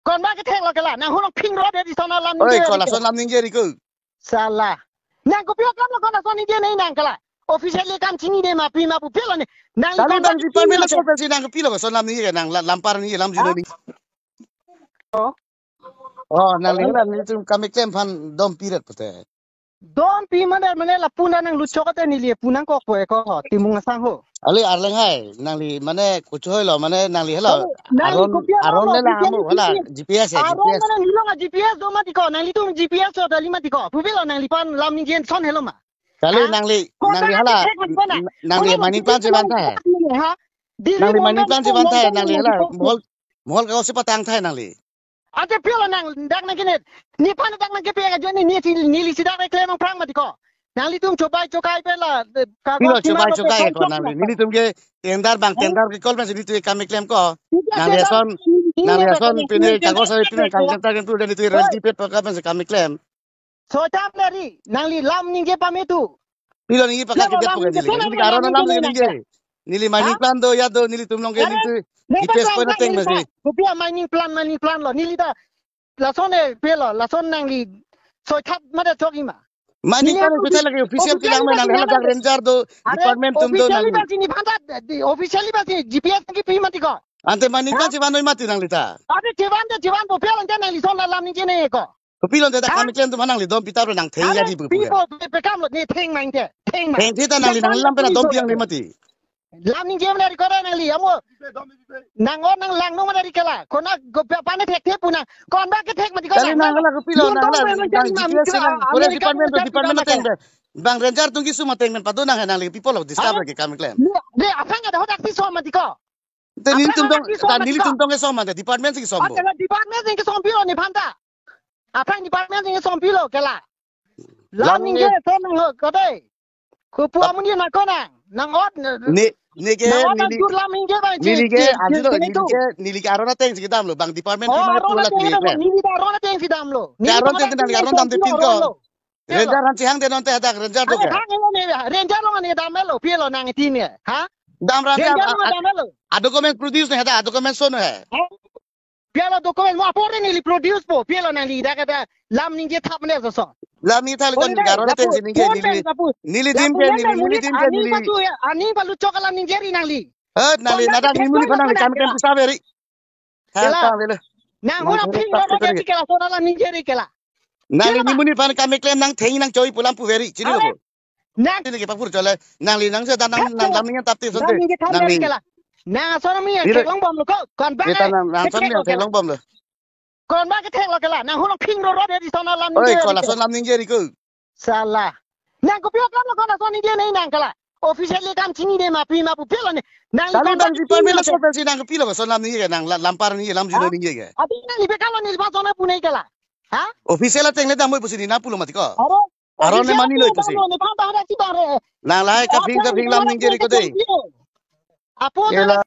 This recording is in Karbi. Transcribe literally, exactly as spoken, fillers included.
Konba kethek lo kela. Nang hunong phingro de di sona lam Oi, ningje ko ri lason kela. Lam ningje ri ko. Sala. Nang kopi akam lo kona son ningje nei nang kela. Officially kam chinine ma pi ma pu pilo ne. Nangli Lalu konba nang kethek department lo lo so kela. Pesi nang kopilo son lam ningje nang la-, lampar ningje lam jino Ha? Ni. Oh. Oh, nangli la nelitum kam keklem aphan dom piret pute. Dom pi mane mane lapu na nang luchok ate neli pu nangkok po eko ho, Timung asang ho. Ali Arleng hai, nangli mane kuchu hoi lo, mane nangli helo. Nangli Aron, kopi aron Aron lo, le lang B P S amu, hela, G P S. G P S ya, Aron G P S. Mane nilong a G P S do mati ko, nanglitum G P S so dali mati ko. Pupilo nangliphan lam ningje son helo ma. Kali Ha? Nangli, Konba nangli hela, kethek mati ko na. Nangli Hunong money plan G P S cheban thai. Ha? Dili Nangli money money plan cheban thai, nangli hela, mohol, mohol ka si patang thai nangli. Ante pilo nang dak nang kene. Nephan dak nang kepi ajo ni, ni si, neli si dak keklem aphrang mati ko. Nanglitum chobai chokai pe la, eh, kagos Pilo sima chobai lo pe chokai kong ko chok nangli. Na ko. Nelitum ke tender bang Ha? Tender ke call masi nelitum kam keklem ko. Nangli ason, nangli ason pine kagos ari pine kam keklem ta keklem tu dan itu Oi. Ready pe pa kam masi kam keklem. Socham dari, nangli lam ningje pame tu. Pilo ningje pakak Pilo kejap lam pukan ningje neli. Pame Neli tu, aron lam lam ningje ningje. Neli mining Ha? Plan do ya do nelitum long ke Aron, nelitum nang G P S plan point lang ateng neli masi. Plan. Kopi a mining plan, mining plan lo. Neli ta lason e pilo, lason nangli. Socham mada chok ima. Mining Neli plan yang kopi official official kilang ma nangli hala dak ranger do, Are, department atum do officially nangli. Basi nephanta, di, officially basi G P S kipi mati ko. Ante mining plan Ha? Cheban noi mati nangli ta. Ante cheban te cheban po pilo ante nangli son lam ningje ne ko. Kopilo ante dak Ha? Kam keklem atum aphan nangli dom pi ta ro nang theng ya Are, di pu pi pu ya. Po pe, pe kam lo ne theng mang te, theng mang. Theng theta nangli nang lam pena dom piang ne mati. Lam ningje mane ri ko nangli, amo. Nang o nang lang no mane ri kela. Kona go pa ne thek the pu nang. Konba kethek mati ko Kali nang, nang nang. Hala kopilo, Nang nang dong hala, me nang jani G P S mami nang, ka, forest America department to nang department jani ateng mati. Bang ranger atum keso ateng men pado nang nangli people of disturb Hah? Lagi kam keklem. Ni, ni, asang ada hodak si so mati ko. Te nelitum tong, ta nelitum tong keso mati, department si keso. Ada la department si keso pilo nephanta. Aphrang department si keso pilo kela. Lam Lam ningje ni. Son nang ho, kode. Kupu Ap- amun ye nang ko nang, nang ot, nang Ne, ne ke, nang ot nang neli, jur lam ningje bang neli je, ke, je, aji lo, je neli tu. Ke, neli ke aron ateng si kedam lo, bang department Oh, pi ma aron pula ateng si kedam lo, kle. Neli ta aron ateng si dam lo. Te neli aron ta ateng si dam, aron dam tin ko. Aron lo. Te lo. Ranger han si hang te non te hadak ranger Ane do ke. Hang lo ne, ranger lo ne dam lo, pi lo nang tin ne, ha? Dam ranger Ranger a, lo a, dam lo. A document produce ne hadak, a document so ne hai. Ha? Pia lo document mo apor neli produce po, pia lo nangli dak ada lam ningje thap ne so so. Lam ni thal kon Pon pen, garon lapu, ten si ningje pon neli. Pen, lapu. Neli dim Lapu ke pen neli, nangli neli dim ke aning neli. Patu ya, aning palu chok alam ningje ri nangli. Eh, nangli Pon pen nadak pen ni muni pon pon nangli pen kam pen pen. Pisa veri. Kela. Tang veri. Nang hura Nang ping tak ro ro pun ke kela so alam ningje ri kela. Nangli Kela. Ni muni pon kam klem nang theng nang choi pu lam pu veri. Chini lo Are, ko. Nang Ini ke papur chole. Nangli nang se dan nang Kapo. Nang lam ni tap ti son Nang te. Ni ke tham Nangli. Nang kela. Nang ason mi Dire. Theklong bom lo ko. Kon ba Kita nang nang son mi theklong kela. Theklong bom lo. Kon ba ke thek lo kela. Nang hunong phing ro ro de di son alam Oi, ningje ko ri la ke. Son lam ningje ri ko. Sala. Nang kopi akam lo kon ason ningje nei nang kela. Officially kam chinine ma pi ma pu pelo ne. Nang Lalu kon ba nang ke department phing lo lo so ke. Pensi nang kopilo ko son lam ningje ke nang la-, lampar ningje lam jino Ha? Ningje ke. Adi nangli pe kalo neli ba son pu nei kela. Ha? Official ateng le dam moi pusi ni na pulo mati ko. Aro. Aron ne mani lo ipisi. Aron ne mani lo ipisi. Nang lahai kaphing kaphing lam ningje ri ko dei. Apo Kela.